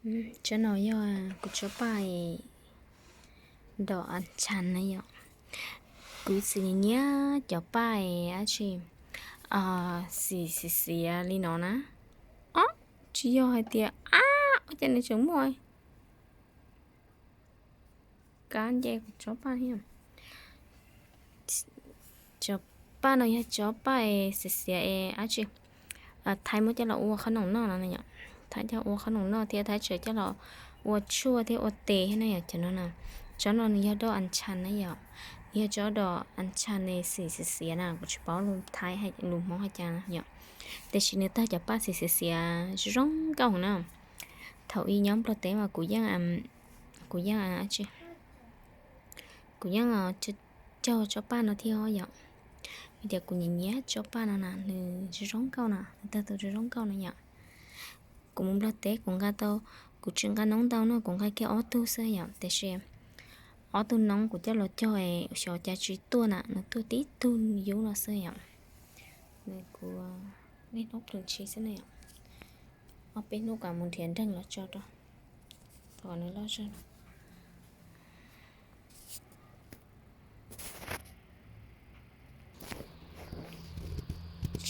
Tsob no yog kuv tsob paj dom anchas na yom. Kuv txiv nyiam cov paj dab tsi xim xiav xiav li no na. Ob, tsis yog hais tias ab, ua cas nws tseem muaj kab nce kuv tsob paj thiab. Cov paj no yog cov paj xiav xiav es dab tsi, Thaib muab coj los ua qhob noom noj no yom. Thaib coj ua qhob noom noj thiab Thaib tseem coj los ua tshuaj thiab ua tes thiab na yom. Cov no na, tsob no nws yog dom anchas na yom. Nws yog tsob dom anchas ne, xim xiav xiav na, kuv tsis paub lus Thaib lus Hmoob hais cas na yom. Tiam sis nws tag cov paj xim xiav xiav zoo zoo nkauj na. Thaum ub nyob Nplog teb mas kuv yeej, kuv yeej dab tsi, kuv yeej caug tsob paj no thiab yom. Vim tias kuv nyiam nyiam tsob paj no na, nws zoo zoo nkauj na, nws tag tus zoo zoo nkauj na yom. Kuv mus Nplog teb kuv nqa tau, kuv tsis nqa noob ntau no, kuv nqa kiag ob tug xwb yom. Tiam sis ob tug noob kuv coj los cog xyov cas tsis tuaj na, nws tuaj tib tug yub no xwb yom. Nws kuv niaj hnub plhws ntshis xwb na yom. Ob peb hnub kuv mus nrhiav nreeg los tso rau, kom nws loj zog.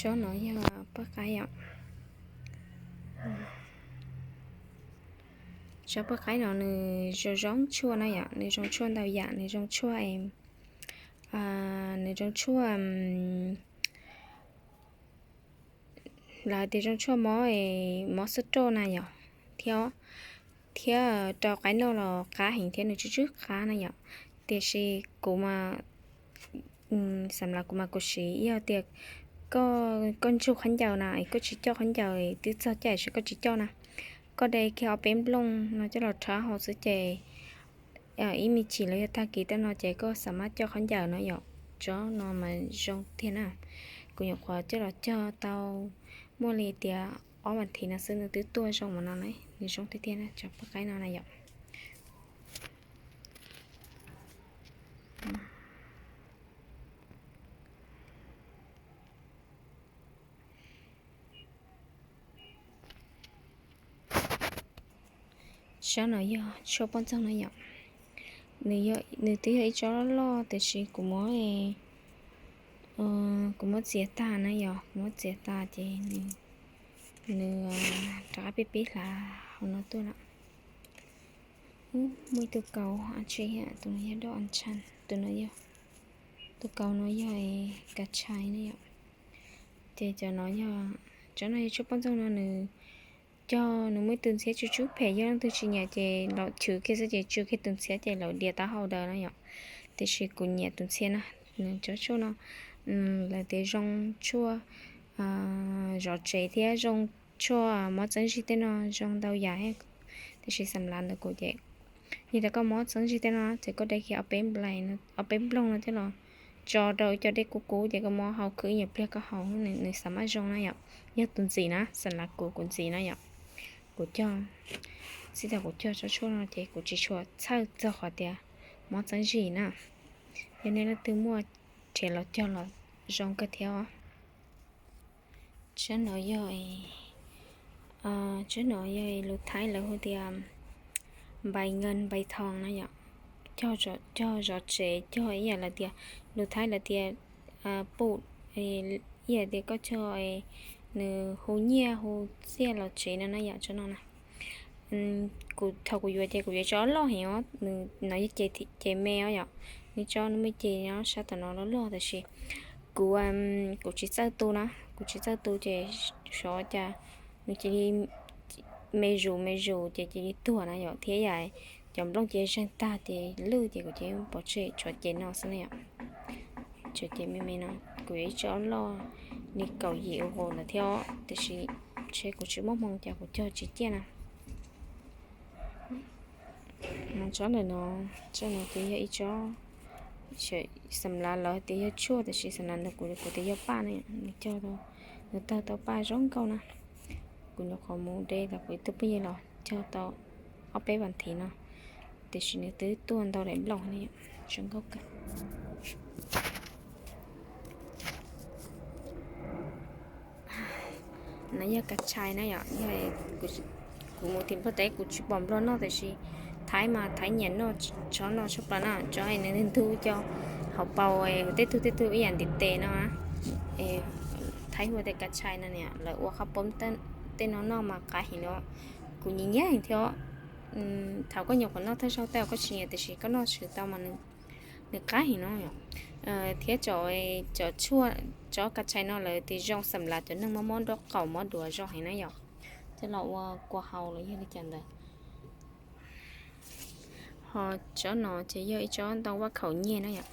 Tsob no yog paj qaib yom. Tsob paj qaib no nws zoo zoo tshuaj na yom, nws zoo tshuaj ntau yam, nws zoo tshuaj, nws zoo tshuaj, lawv tias zoo tshuaj mob, mob xub roj na yom, thiab, thiab rau qaib noj los qab heev thiab nws tsw tsw qab na yom. Tiam sis kuv mas, xam las kuv mas kuv siv yog tias koj ntsug khaub ncaws na, koj tsis coj khaub ncaws, twb txog caij es koj tsis coj na, koj de kiag ob peb nplooj no coj los rhaub hauv xwb ces ib me chim los yog tag kis tej no ces koj xam mab coj khaub ncaws no yom. Tsob no mas zoo tiag na. Kuv nyuam qhuav coj los cog tau muaj li tias ob vas thiv no xwb nws twb tuaj zoo ua no na, nws zoo tiag tiag na tsob paj qaib no na yom. Tsob no yog tshuaj poj ntxoog na yom. Nws twb yog ib tsob loj loj tiam sis kuv muab, kuv muab txiav tag na yom, kuv muab txiav tag ces nws rov qab pib pib hlav hauv no tuaj lawm. Muaj ib tug kauv, tus no yog dom anchas, tus no yog, tus kauv no yog kas tshais na yom. Ces cov no yog, cov no yog tshuaj poj ntxoog no nws cog nws muaj ib tug ntxhiab tsw tsw phem, yog leej twg tsis nyiam ces lawv chwv kiag xwb ces tsw kiag tus ntxhiab ces lawv diav taub hau daws na yom. Tiam sis kuv nyiam tus ntxhiab na, nws cov tshuaj no lawv tias zoo tshuaj zov tsev thiab zoo tshuaj mob txeeb zig tej no zoo ntau yam. Tiam sis xam las ntawm kuv ces yog tias koj mob txeeb zig tej no ces koj de kiag ob peb nplai, ob peb nplooj no coj los tso rau cov dej kub kub ces koj muab hau khwb ib nyuag pliag koj haus, nws xam mab zoo na yom. Yog tus ntxim na, xam las kuv, kuv ntxim na yom. Kuv cog, txij thaum kuv cog tsob tshuaj no ces kuv tsis tshua txhawj txog qhov tias mob txeeb zig na. Yog nej leej twg muaj, nrhiav los cog los zoo kawg thiab os. Tsob no yog, tsob no yog lus Thaib lawv hu tias npais nkees npais thoo na yom. Cog zov tsev, cog ib yam lawv tias, lus Thaib lawv tias pum, ib yam tias koj cog nws hu nyiaj hu txiaj los tsev no na yom, tsob no na. Kuv thaum kuv yuav ces kuv yuav tsob loj heev os, no yog ces me os yom. Nws tsob nws muaj ces nyob sab tom no loj loj tab sis kuv, kuv tsis txawj tu na, kuv tsis txawj tu ces xyov cas nws cia li me zus me zus ces cia li tuag na yom, thiab yam cov nplooj cia li zeeg tag ces lwj ces kuv cia li pov tseg tsob ces no xwb na yom. Tsob ces me me no, kuv yuav ib tsob loj li kaum yim u qus ntawd thiab os, tiam sis ntshe kuv tsis muaj hmoo cas kuv cog tsis ciaj na. Tsob ntawm no, tsob no ces yog ib tsob, xam las lawv tias yog tshuaj tab sis xam las ntawm kuv, kuv tias yog paj na, nws cog, nws tawg tau paj zoo nkauj na. Kuv nyuam qhuav mus de los kuv ib tug phooj ywg los cog tau ob peb vas thiv no, tiam sis nws twb tuaj ntau daim nplooj ne, zoo nkauj kawg. No yog kas tshais na yom, yog kuv Kuv mus tim Nplog teb kuv tsis pom Nplog noj tiam sis Thaib mas Thaib nyiam noj tsob no tshaj plaws na, tsob es nws ntug cov hauv paus, tej tug tej tug ib yam ntiv tes no, Thaib hu tias kas tshais no niam, lawv ua qhov poob tej no noj mas qab heev no. Kuv nyiam nyiam thiab. Thaum koj nyuam qhuav noj thawj zaug tej koj tsis nyiam tiam sis koj noj tshwm tau mas nws qab heev no yom. Thiab cov, cov tshuaj, tsob kas tshais no lawv tias zoo xam lav cov neeg mob mob nraub qaum mob duav zoo heev na yom. Coj los ua kua hau los yog li cas ntawd. Ho tsob no ces yog ib tsob ntoo vaj khaum nyiaj na yom.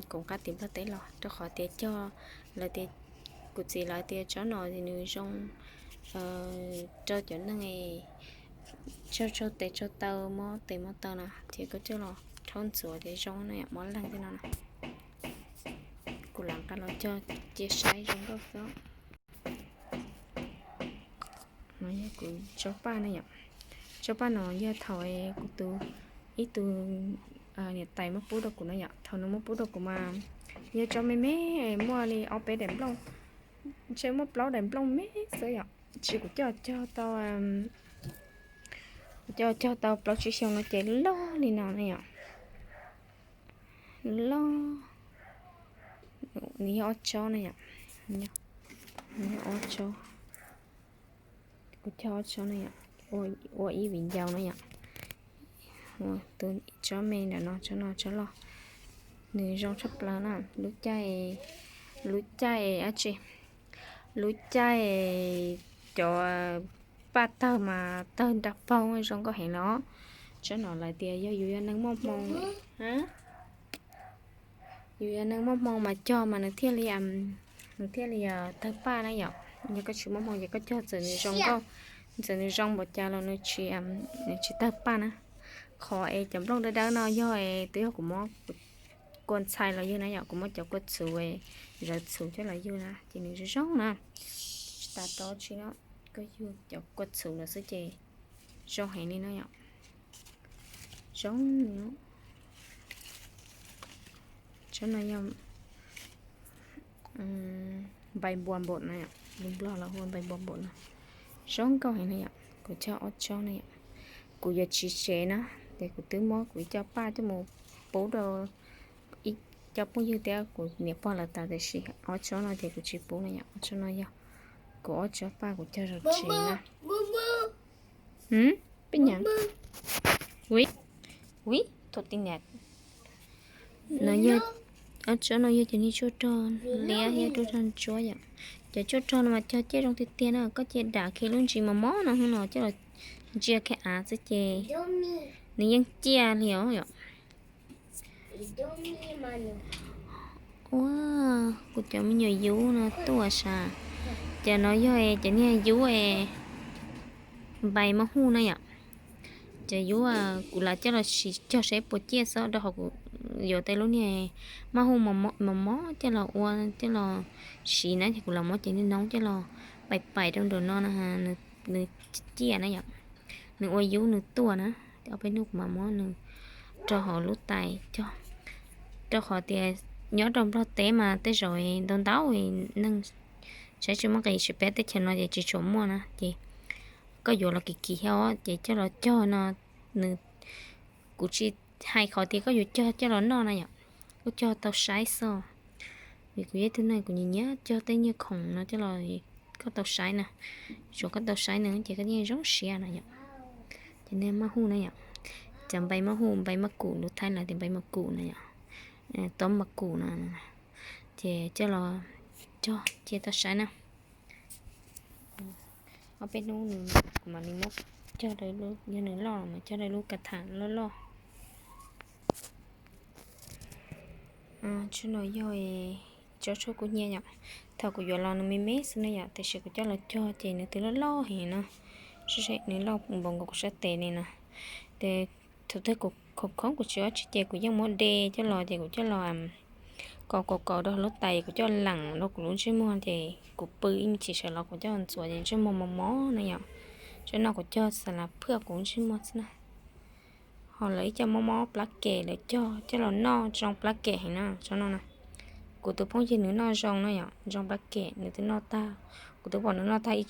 Kuv nqa tim Nplog teb los rau qhov tias cog, lawv tias, kuv txiv lawv tias tsob no nws zoo rau cov neeg tsau tsau tes tsau taw, mob tes mob taw na, ces koj coj los rhaub ntxuav ces zoo na yom, mob leeg tej no na. Kuv lam nqa los cog cia saib zoo nkauj xwb. No yog kuv tsob paj na yom. Tsob paj no yog thaum kuv tus, ib tug niam tais muab pub rau kuv na yom. Thaum nws muab pub rau kuv mas yog tsob me me, muaj li ob peb daim nplooj, ntshe muaj plaub daim nplooj me xwb yom. Tsis, kuv coj cog tau, kuv coj cog tau plaub tsib xyoo no ces loj li no na yom. Loj. Nws yog ob tsob na yom. Nws yog ob tsob. Kuv cog ob tsob na yom, ua ib viv ncaus na yom. Tus tsob me ntawm no, tsob no tsob loj. Nws zoo tshaj plaws na, lub caij, lub caij dab tsi, lub caij cov paj tawg mas tawg nra paug zoo nkauj heev los. Tsob no lawv tias yog yus yog neeg muaj hmoo, yus yog neeg muaj hmoo mas cog mas nws thiaj li, nws thiaj li tawg paj na yom. Yog koj tsis muaj hmoo ces koj cog txawm nws zoo nkauj, txawm nws zoo npaum cas los nws tsis, nws tsis tawg paj na. Qhov es cov nplooj dawb dawb no yog es twb yog kuv muab kua ntxhais los yug na yom, kuv muab cov kua txhuv, zawv txhuv coj los yug na ces nws zoo zoo na. Tsis tas rau tsi no, koj yug cov kua txhuv los xwb ces zoo heev li no yom. Zoo li no. Tsob no yog npai npua npaum no, lus Nplog los hu npai npua npaum no. Zoo nkauj heev na yom. Kuv cog ob tsob na yom. Kuv yuav tsiv tsev na, ces kuv twb muab kuv ib co paj coj mus pub rau ib co phooj ywg thiab kuv niam pog lawv tas tiam sis ob tsob no ces kuv tsis pub na yom. Ob tsob no yog kuv ob tsob paj kuv cog zom tsev na. Peb nyam, ui, ui, thaum ti niam no yog, ob tsob no yog cov niag tsuaj rog liab thiab tsuaj rog ntsuab yom. Cov tsuaj rog no mas cog ciaj zoo tiag tiag na, koj cia dam kiag lub ntsis mos mos no hwv no coj los ntsia kiag av xwb ces nws yeej ciaj li os yom. Ua, kuv cov me nyuam yub no tuaj sav. Cov no yog cov niag yub npai mab huj na yom. Cov yub kuv lam coj los sim cog saib puas ciaj xwb rau qhov kuv yuav tej lub niag mab huj mos mos coj los ua, coj los siv na ces kuv lam muab cov niag noob coj los pais pais rau nraum no na, nws ciaj na yom. Nws ua yub nws tuaj na, ob peb hnub kuv mam muab nws rau hauv lub tais cog. Rau qhov tias nyob rau Nplog teb mas tej zaum ntau ntau neeg saib tsis muaj nqis, tsis peb teb chaws no ces tsis tshua muaj na ces koj yuav los kim kim thiab os ces coj los cog no, nws, kuv tsis hais qhov tias koj yuav cog coj los noj na yom, koj cog tau saib xwb. Vim kuv yog ib tug neeg kuv nyiam nyiam cog tej niag khoom no coj los koj tau saib na, tsuas koj tau saib nws ces koj yeej zoo siab na yom. Ces niag mab huj na yom, cov npai mab huj, npai mab kum, lus Thaib lawv tias npai mab kum na yom, tob mab kum na, ces coj los cog cia tau saib na. Ob peb hnub nws, kuv mam li muab cog rau, yog nws loj los mas cog rau lub kav tham loj loj. Tsob no yog tsob tshuaj kub hnyiab yom. Thaum kuv yuav los nws me me xwb na yom, tiam sis kuv coj los cog ces nws twb loj loj heev no. Saib seb nws loj npaum nkaus kuv sab tes li no. Ces thaum twg kuv khoom khoom kuv tsis ua tsi ces kuv yeej muab de coj los ces kuv coj los kaus kaus kaus rau lub tais, kuv coj leem rau kuv lub ntsej muag ces kuv pw ib me chim sawv los kuv coj ntxuav ces ntsej muag mos mos na yom. Tsob no kuv cog xa las phwj kuv ntsej muag xwb na. Ho lawv ib co mob mob plab kem lawv cog coj los noj zoo plab kem heev na, tsob no na. Kuv tus phooj ywg nws noj zoo na yom, zoo plab kem nws twb noj tag. Kuv twb pom nws noj tag ib